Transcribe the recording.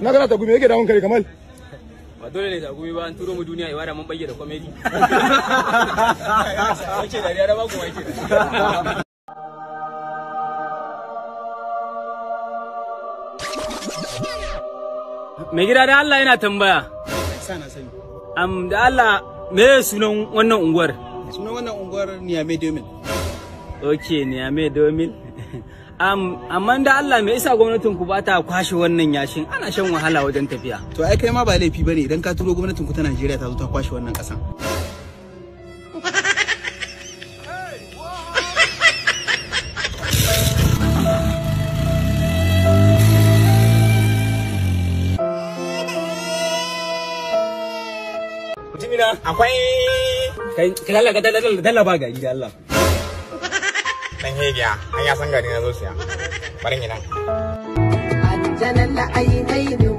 Na gana ta gumi yake damun kare Kamal. Ba dole ne tagumi ba, an turo mu duniya ibada mun bayyana comedy. Wace dariya da ba ku wake. Mai gida da Allah yana tambaya. Sa na sani. Da Allah me sunan wannan unguwar? Sunan wannan unguwar Niamey Domin. Okay, Niamey Domin. Amma da Allah me yasa gwamnatin ku ba ta kwashe wannan yashin? Ana shan wahala wajen tafiya. To ai kai ma ba laifi bane idan ka turo gwamnatin ku ta Najeriya ta zo ta kwashe wannan kasan. Mutumina akwai kai ka dalla ba gari da Allah. Dan hegiya, an ya san gari na zo siya. Bari ina. عجل العينين.